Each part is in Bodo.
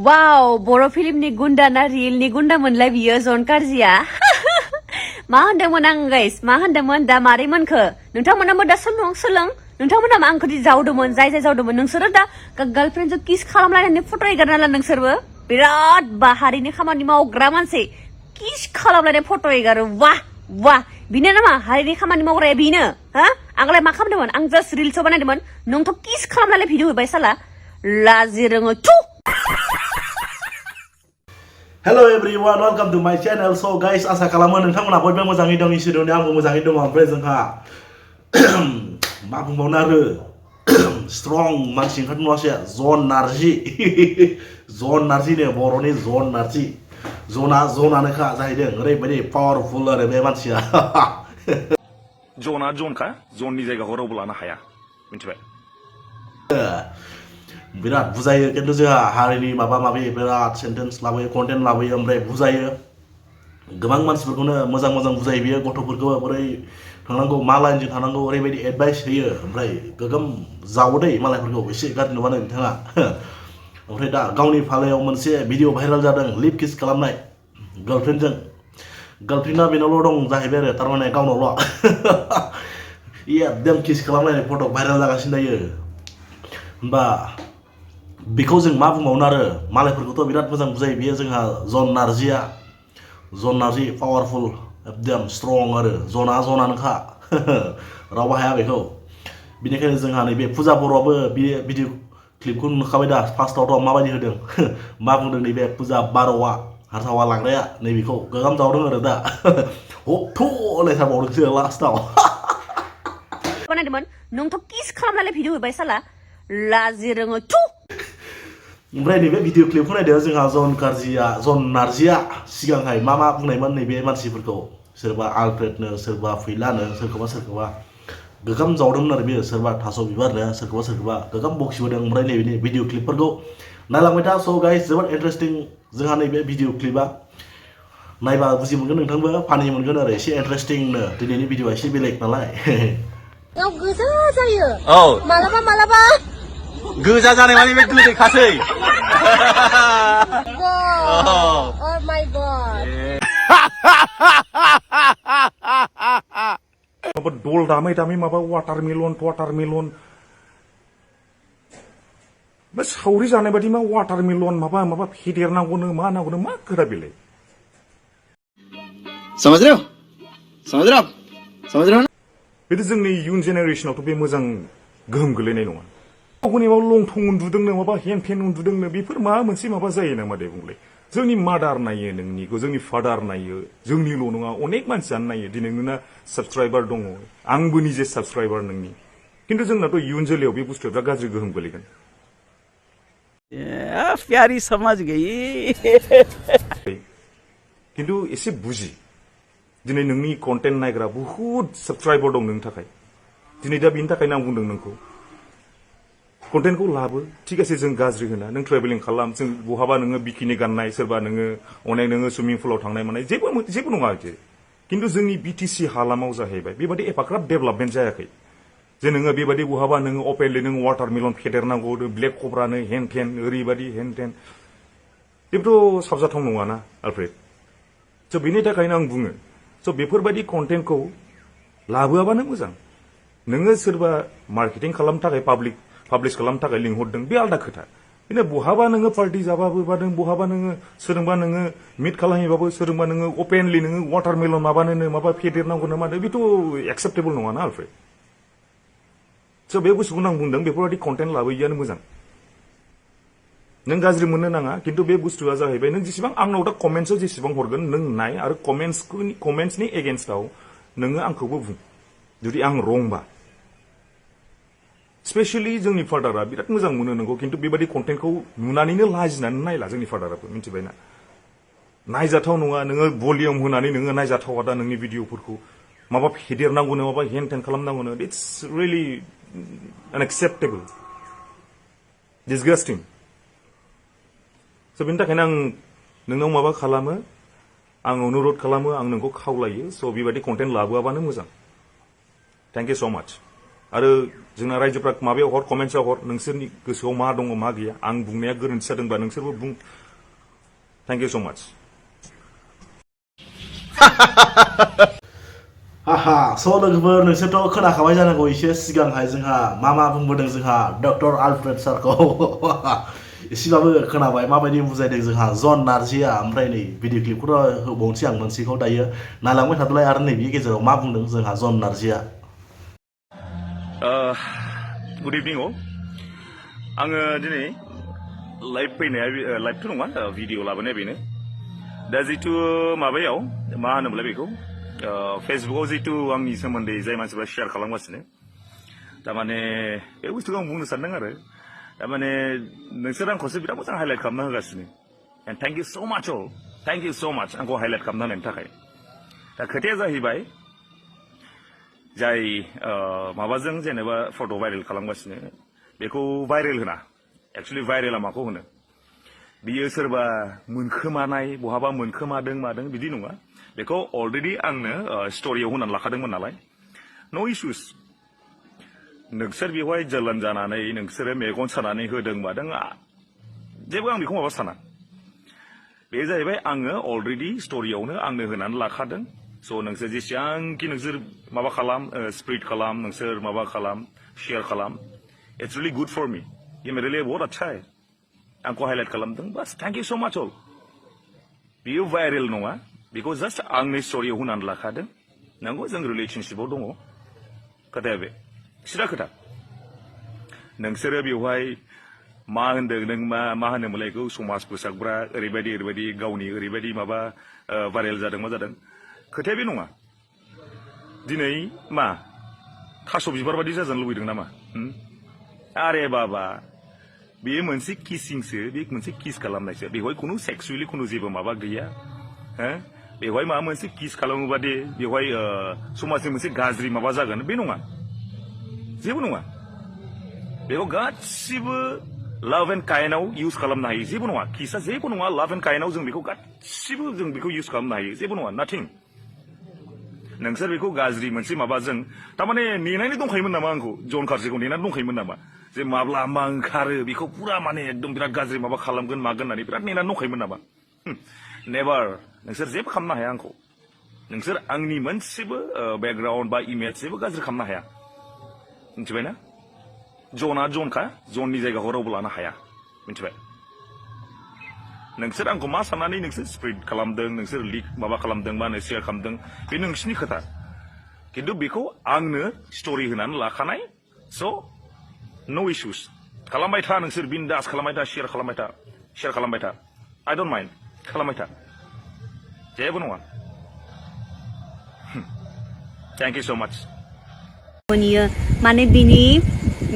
Wow, Boro film ni Gunda na real ni Gunda मोनलाय बियो Jhon karziया मा होनदोंमोन आं गाइस मा होनदोंमोन दा मारै मोनखो नोंथांमोनाबो दा सोलों नोंथांमोना आंखौ जावदोंमोन जाय जावदोंमोन नोंसोरो दा गार्लफ्रेन्डजों किस खालामलायनानै फट' एगारना ला नोंसोरबो बिराद बाहारिनि खामानि मावग्रा मानसि किस खालामलायनाय फट' एगारो वाह बिनो नामा हारिनि खामानि मावग्राया बिनो हा आंलाय मा खालामदोंमोन आं जास्ट रिल्स बानायदोंमोन नोंथ' किस खालामनानै भिडिअ होबाय साला लाजि रोङो थु Hello everyone, welcome to my channel. So guys, asa kalamo nोंथांमोना बयबो मोजाङै दं इसोरनि आंबो मोजाङै दं ओमफ्राय जोंहा मा बुंबावनो आरो strong मानसि ओंखारदों नङासै Jhon karzi ने बर'नि Jhon karzi जनानोखा जाहैदों ओरैबायदि पावारफुल आरो बे मानसिया ज'नखा ज'ननि जायगाखौ रावबो लानो हाया मिथिबाय बिराद बुजायो किन्तु जोंहा हारिनि माबा माबि बिराद सेन्टेन्स लाबोयो कन्टेन्ट लाबोयो ओमफ्राय बुजायो गोबां मानसिफोरखौनो मोजां बुजायो बियो गथ'फोरखौ बोरै थांनांगौ मा लाइनजों थांनांगौ ओरैबायदि एडभाइस होयो ओमफ्राय गोगोम जावोदै मालायफोरखौ एसे गाज्रि नुबानो बिथाङा ओमफ्राय दा गावनि फालायाव मोनसे भिडिअ भाइराल जादों लिप किस खालामनाय गार्लफ्रेन्डआ बेनावल' दं जाहैबाय आरो थारमाने गावनावल' एकदम किस खालामनाय फट' भाइराल जागासिनो दायो होनबा बेखौ जों मा बुंबावनो आरो मालायफोरखौथ' बिराद मोजां बुजायो बियो जोंहा Jhon karzi पावारफुल एकदम स्ट्रं आरो जनानोखा रावबो हाया बेखौ बिनिखायनो जोंहा नैबे पुजा बर'आबो बे भिडिअ क्लिपखौ नुखाबाय दा फार्स्टआवथ' माबायदि होदों मा बुंदों नैबे पुजा बार'आ हारसावा लांग्राया नैबेखौ गोगाम जावदों आरो दा हथ' होनलायथारबावदोंसो लास्टआव बानायदोंमोन नोंथ' किस खालामनानै भिडिअ होबाय साला लाजि रोङो थु ओमफ्राय नैबे भिडिअ क्लिपखौ नायदो जोंहा Jhon karziया सिगांहाय मा बुंनायमोन नैबे मानसिफोरखौ सोरबा आलफ्रेडनो सोरबा फैलानो सोरखौबा गोगाम जावदोंमोन आरो बियो सोरबा थास' बिबारनो सोरखौबा गोगाम बखिबोदों ओमफ्राय नैबे भिडिअ क्लिपफोरखौ नायलांबाय था स' गाइस जोबोद इन्टारेस्टिं जोंहा नैबे भिडिअ क्लिपा नायबा बुजि मोनगोन नोंथांबो फानि मोनगोन आरो एसे इन्टारेस्टिंनो दिनैनि भिडिअआ एसे बेलेग नालाय गाव गोजा जायो औ मालाबा गोजा जानाय माने बे गोदैखासै Oh my god माबा दल दामै माबा वाटारमेलन बे सावरि जानाय बादि मा वाटारमेलन माबा फेदेरनांगौनो मा नांगौनो मा खोथा बेलाय समझ रहे हो बेथ' जोंनि इयुन जेनेरेशनावथ' बे मोजां गोहोम गोलैनाय नङा गावनि माबा लंथं उन्दुदोंनो माबा हेन फेन उन्दुदोंनो बेफोर माबा मोनसे माबा जायो नामा दे बुंलाय जोंनि मादार नायो नोंनिखौ जोंनि फादार नायो जोंनिल' नङा अनेक मानसियानो नायो दिनै नोंना साबस्क्राइबार दङ आंबो निजे साबस्क्राइबार नोंनि खिन्थु जोंनाथ' इयुन जोलैयाव बे बुस्थुआ बिराद गाज्रि गोहोम गोलैगोन प्यारी समझ गई खिन्थु एसे बुजि दिनै नोंनि कन्टेन्ट नायग्रा बुहुत साबस्क्राइबार दं नोंनि थाखाय दिनै दा बेनि थाखायनो आं बुंदों नोंखौ कन्टेन्टखौ लाबो ठीक আছে जों गाज्रि होना नों ट्रेभेलिं खालाम जों बहाबा नोङो बिकिनि गाननाय सोरबा नोङो अनेक नोङो सुइमिं पुलाव थांनाय मानाय जेबो नङा खिन्थु जोंनि बिटिसि हालामाव जाहैबाय बेबादि एफाग्राब डेभेलपमेन्ट जायाखै जे नोङो बेबादि बहाबा नोङो अपेनलि नों वाटारमेलन फेदेरनांगौ ब्लेक कब्रानो हेन टेन ओरैबादि हेन टेन बेबोथ' साबजाथाव नङाना आलफ्रेड स' बेनि थाखायनो आं बुङो स' बेफोरबायदि कन्टेन्टखौ लाबोआबानो मोजां नोङो सोरबा मार्केटिं खालामनो थाखाय पाब्लिश खालामनो थाखाय लिंहरदों बे आलदा खोथा बिदिनो बहाबा नोङो पार्टि जाबाबो बा नों बहाबा नोङो सोरजोंबा नोङो मिट खालामहैबाबो सोरजोंबा नोङो अपेनलि नोङो वाटारमेलन माबानो माबा फेदेरनांगौ ना मानो बेथ' एक्सेप्टेबल नङाना आलफ्रेड स' बे बुस्थुखौनो आं बुंदों बेफोरबायदि कन्टेन्ट लाबोयैआनो मोजां नों गाज्रि मोननो नाङा खिन्थु बे बुस्थुआ जाहैबाय नों जेसेबां आंनाव दा कमेन्ट्सआव जेसेबां हरगोन नों नाय आरो कमेन्ट्सनि एगेन्स्टआव नोङो आंखौबो बुं जुदि आं रंबा स्पेशली जोंनि फादारा बिराद मोजां मोनो नंगौ खिन्थु बेबायदि कन्टेन्टखौ नुनानैनो लाजिनानै नायला जोंनि फादाराबो मिथिबायना नायजाथाव नङा नोङो भलिउम होनानै नोङो नायजाथावा दा नोंनि भिडिअफोरखौ माबा फेदेरनांगौनो माबा हेन टेन खालामनांगौनो इट्स रियेलि अनएक्सेप्टेबल डिसगास्टिं स' बेनि थाखायनो आं नोंनाव माबा खालामो आं अनुरद खालामो आं नोंखौ खावलायो स' बेबायदि कन्टेन्ट लाबोआबानो मोजां थेंक इउ स' माच आरो जोंना रायजोफ्रा माबायाव हर कमेन्ट्सआव हर नोंसोरनि गोसोआव मा दङ मा गैया आं बुंनाया गोरोन्थि जादोंबा नोंसोरबो बुं थेंक इउ स' माच हाहा स' लोगोफोर नोंसोरथ' खोनाखाबाय जानांगौ एसे सिगांहाय जोंहा मा बुंबोदों जोंहा डक्टर आलफ्रेड सारखौ एसेबाबो खोनाबाय माबायदि बुजायदों जोंहा जन नार्जिया ओमफ्राय नै भिडिअ क्लिपखौथ' होबावनोसै आं मोनसेखौ दायो नायलांबाय थादोलाय आरो नैबे गेजेराव मा बुंदों जोंहा जन नार्जिया गुड इभिनिं अ आङो दिनै लाइभ फैनाया लाइभथ' नङा भिडिअ लाबोनाया बेनो दा जितु माबायाव मा होनोमोनलाय बेखौ फेसबुकाव जितु आंनि सोमोन्दै जाय मानसिफ्रा शेयार खालामगासिनो थारमाने बे बुस्थुखौ आं बुंनो सानदों आरो थारमाने नोंसोर आंखौसो बिराद मोजां हाइलाइट खालामना होगासिनो एन्ड थेंक इउ स' माच अल थेंक इउ स' माच आंखौ हाइलाइट खालामना होनायनि थाखाय दा खोथाया जाहैबाय जाय माबाजों जेनेबा फट' भाइरेल खालामगासिनो बेखौ भाइरेल होना एक्सुवेलि भाइरेला माखौ होनो बियो सोरबा मोनखोमानाय बहाबा मोनखोमादों मादों बिदि नङा बेखौ अलरेडि आंनो स्ट'रियाव होनानै लाखादोंमोन नालाय न' इसुस नोंसोर बेवहाय जोलोन जानानै नोंसोरो मेगन सानानै होदों मादों जेबो आं बेखौ माबा साना बे जाहैबाय आङो अलरेडि स्ट'रियावनो आंनो होनानै लाखादों स' नोंसोर जेसेबांखि नोंसोर माबा खालाम स्प्रेड खालाम नोंसोर माबा खालाम शेयार खालाम इट्स रियेलि गुड फर मी ये मेरे लिए बहुत अच्छा है आंखौ हाइलाइट खालामदों बास थेंक इउ स' माच अल बियो भाइरेल नङा बेखौ जास्ट आंनि स्ट'रियाव होनानै लाखादों नंगौ जों रिलेसनशिपआव दङ खोथाया बे सिदा खोथा नोंसोरो बेवहाय मा होनदों नों मा होनोमोनलाय बेखौ समाज फोसाबग्रा ओरैबायदि गावनि ओरैबायदि माबा भाइरेल जादों मा जादों खोथाया बे नङा दिनै मा थास' बिबार बादि जाजानो लुबैदों नामा आरे बाबा बेयो मोनसे किसिंसो बे मोनसे किस खालामनायसो बेवहाय खुनु सेक्सुवेलि खुनु जेबो माबा गैया बेवहाय माबा मोनसे किस खालामोबा दे बेवहाय समाजनि मोनसे गाज्रि माबा जागोन बे नङा जेबो नङा बेखौ गासिबो लाभ एन्ड काइन्डआव इउज खालामनो हायो जेबो नङा किसआ जेबो नङा लाभ एन्ड काइन्डआव जों बेखौ गासिबो जों बेखौ इउज खालामनो हायो जेबो नङा नाथिं नोंसोर बेखौ गाज्रि मोनसे माबाजों थारमाने नेनानै दंखायोमोन नामा आंखौ जन कार्जिखौ नेनानै दंखायोमोन नामा जे माब्ला मा ओंखारो बेखौ पुरा माने एकदम बिराद गाज्रि माबा खालामगोन मागोन होननानै बिराद नेनानै दंखायोमोन नामा नेभार नोंसोर जेबो खालामनो हाया आंखौ नोंसोर आंनि मोनसेबो बेकग्राउन्ड बा इमेज जेबो गाज्रि खालामनो हाया मिथिबायना ज'ना जनखा जननि जायगाखौ रावबो लानो हाया मिथिबाय नोंसोर आंखौ मा साननानै नोंसोर स्प्रेड खालामदों नोंसोर लिक माबा खालामदों मा होनो शेयार खालामदों बे नोंसिनि खोथा खिन्थु बेखौ आंनो स्ट'रि होनानै लाखानाय स' नो इसुस खालामबाय था नोंसोर बिन्दास खालामबाय था शेयार खालामबाय था आइ डन्ट माइन्ड खालामबाय था जेबो नङा थेंक इउ स' माच माने बिनि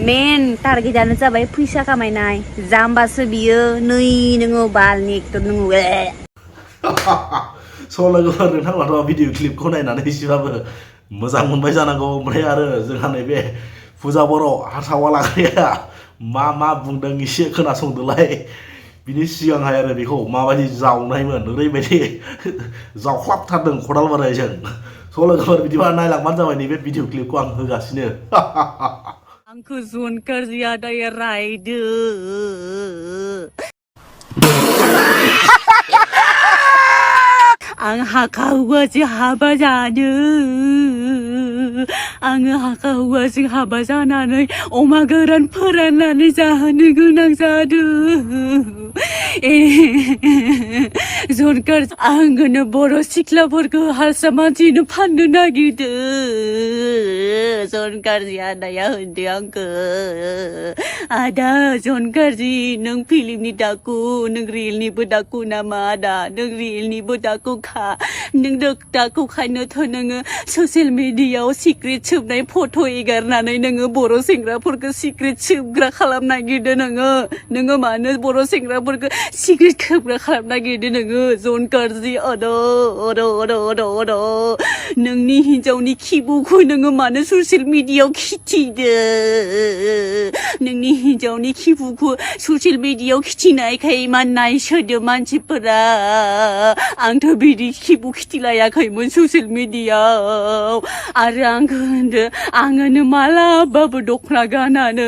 मेन टारगेटआनो जाबाय फैसा खामायनाय जाम्बासो बियो नै नोङो बालनि एक्टर नोङो स' लोगोफोर नोंथांमोनाथ' भिडिअ क्लिपखौ नायनानै एसेबाबो मोजां मोनबाय जानांगौ ओमफ्राय आरो जोंहा नैबे फुजा बर' हाथावा लाग्राया मा बुंदों एसे खोनासंदोलाय बिनि सिगांहाय आरो बेखौ माबायदि जावनायमोन ओरैबायदि जावख्लाबथारदों खदाल बारायजों स' लोगोफोर बिदिबा नायलांबानो जाबाय नैबे भिडिअ क्लिपखौ आं होगासिनो आंखौ जन कार्जिया दायो रायदो आं हाखा हौवाजों हाबा जादों आङो हाखा हौवाजों हाबा जानानै अमा गोरान फोराननानै जाहोनो गोनां जादों जन कार्जि आङो बर' सिख्लाफोरखौ हारसा मानसिनो फाननो नागिरदों जन कार्जि आदाया होनदों आंखौ आदा जन कार्जि नों फिल्मनि दाकु नों रियेलनिबो दाकु नामा आदा नों रियेलनिबो दाकु नों दाकुखायनोथ' नोङो ससियेल मिडियायाव सिक्रेट सोबनाय फट' एगारनानै नोङो बर' सेंग्राफोरखौ सिक्रेट सोबग्रा खालामनो नागिरदों नोङो मानो बर' सेंग्राफोरखौ सिक्रेट खोबग्रा खालामनो नागिरदों नोङो जन कार्जि नोंनि हिन्जावनि खिबुखौ नोङो मानो ससियेल मिडियायाव खिथिदो नोंनि हिन्जावनि खिबुखौ ससियेल मिडियायाव खिथिनायखाय मा नायसोदो मानसिफोरा आंथ' बिदि खिबु खिथिलायाखैमोन ससियेल मिडियायाव आरो आंखौ होनदो आङोनो मालाबाबो दखना गानानो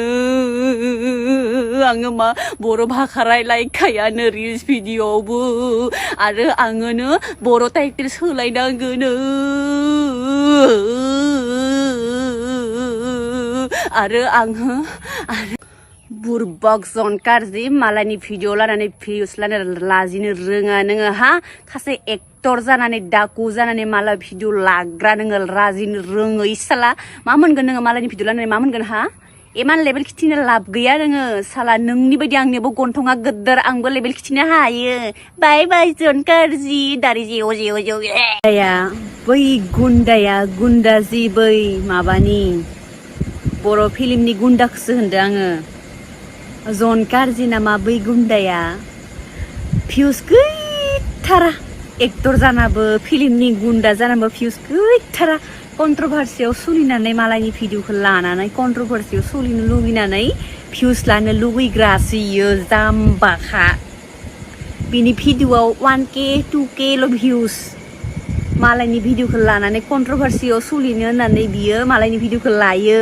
आङो मा बर' भाषा रायलायखायानो रिल्स भिडिअ'आवबो आरो आङोनो बर' टाइटेल सोलायनांगोनो आरो आङो बुरबक जन कार्जि मालायनि भिडिअ लानानै भिउस लानानै लाजिनो रोङा नोङो हा खासे एक्टर जानानै डाकु जानानै माला भिडिअ लाग्रा नोङो लाजिनो रोङो इसाला मा मोनगोन नोङो मालायनि भिडिअ लानानै मा मोनगोन हा इमान लेभेल खिथिनो लाब गैया नोङो साला नोंनि बायदि आंनियाबो गन्थङा गोदोर आंबो लेभेल खिथिनो हायो बाय बाय जन कार्जि दारि जेव जेव जेव बै गुन्दा जि बै माबानि बर' फिल्मनि गुन्दाखौसो होनदों आङो जन कार्जि नामा बै गुन्दाया भिउस गैथारा एक्टर जानाबो फिल्मनि गुन्दा जानाबो भिउस गैथारा कन्ट्रभार्सियाव सोलिनानै मालायनि भिडिअखौ लानानै कन्ट्रभार्सियाव सोलिनो लुगैनानै भिउस लानो लुगैग्रासो इयो जाम्बाखा बिनि भिडिअआव 1K 2Kल' भिउस मालायनि भिडिअखौ लानानै कन्ट्रभार्सियाव सोलिनो होननानै बियो मालायनि भिडिअखौ लायो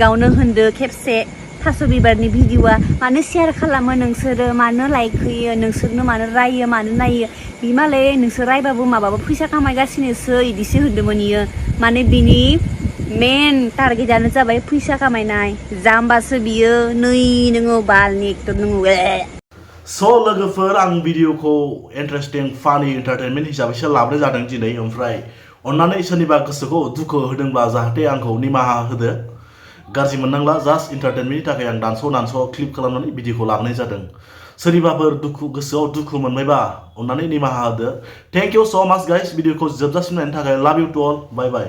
गावनो होनदो खेबसे थास' बिबारनि भिडिअआ मानो शेयार खालामो नोंसोरो मानो लाइक होयो नोंसोरनो मानो रायो मानो नायो बि मालाय नोंसोर रायबाबो माबाबो फैसा खामायगासिनोसो इदिसो होनदोंमोन इयो माने बिनि मेन टारगेटआनो जाबाय फैसा खामायनाय जाम्बासो बियो नै नोङो बालनि एक्टर नोङो स' लोगोफोर आं भिडिअखौ इन्टारेस्टिं फानि एन्टारटेनमेन्ट हिसाबैसो लाबोनाय जादों दिनै ओमफ्राय अन्नानै सोरनिबा गोसोखौ दुखु होदोंब्ला जाहाथे आंखौ निमाहा होदो गाज्रि मोननांला जास्ट इन्टारटेनमेन्टनि थाखाय आं दानस' क्लिप खालामनानै भिडिअखौ लाबोनाय जादों सोरनिबाफोर गोसोआव दुखु मोनबायबा अन्नानै निमाहा होदो थेंक इउ स' माच गाइस भिडिअखौ जोबजासिम नायनो थाखाय लाभ U to all bye bye